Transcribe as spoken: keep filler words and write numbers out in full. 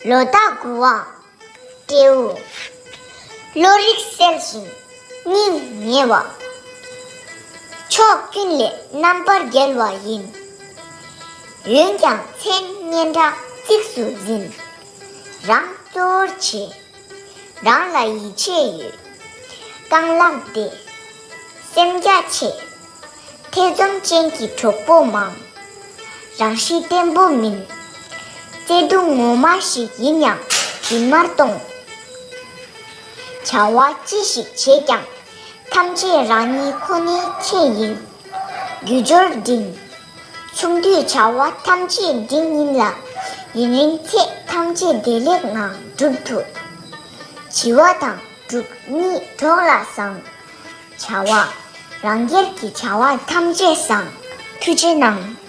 ལོ་རྟགས་དགུ་པ། སྤྲེའུ། བློ་རིག་གསལ་ཞིང་སྙིང་ཉེ་བ། ཕྱོགས་ཀུན་ལས་རྣམ་པར་རྒྱལ་བ་ཡིན། འོན་ཀྱང་མཚན་སྙན་གྲགས་གཙིགས་སུ་འཛིན། རང་གཙོ་བོར་བྱེད། རང་ལ་ཡིད་ཆེས་ཡོད། རྐང་ལག་བདེ། སེམས་རྒྱ་ཆེ། ཐེ་ཚོམ་ཅན་གྱི་གྲོགས་པོ་མང་། རང་གཤིས་བརྟན་པོ་མིན། བརྩེ་དུང་ངོ་མ་ཞིག་ཡིན་ཡང་རྫུན་མར་གཏོང་། བྱ་བ་ཅི་ཞིག་བྱེད་ཀྱང་ཐམས་ཅད་རང་ཉིད་ཁོ་ནའི་ཆེད་ཡིན། རྒྱུ་འབྱོར་འབྲིང་། ཆུང་དུས་བྱ་བ་ཐམས་ཅད་འབྲིང་ཡིན་ལ། ཡུན་རིང་ཚེ་ཐམས་ཅད་བདེ་ལེགས་ངང་འགྲུབ་ཐུབ། བྱིས་པ་དང་འབྲུག་གཉིས་གྲོགས་ལ་བཟང་། བྱ་བ། རང་སྒེར་གྱི་བྱ་བ་ཐམས་ཅད་བཟང་། ཐུགས་རྗེ་གནང་།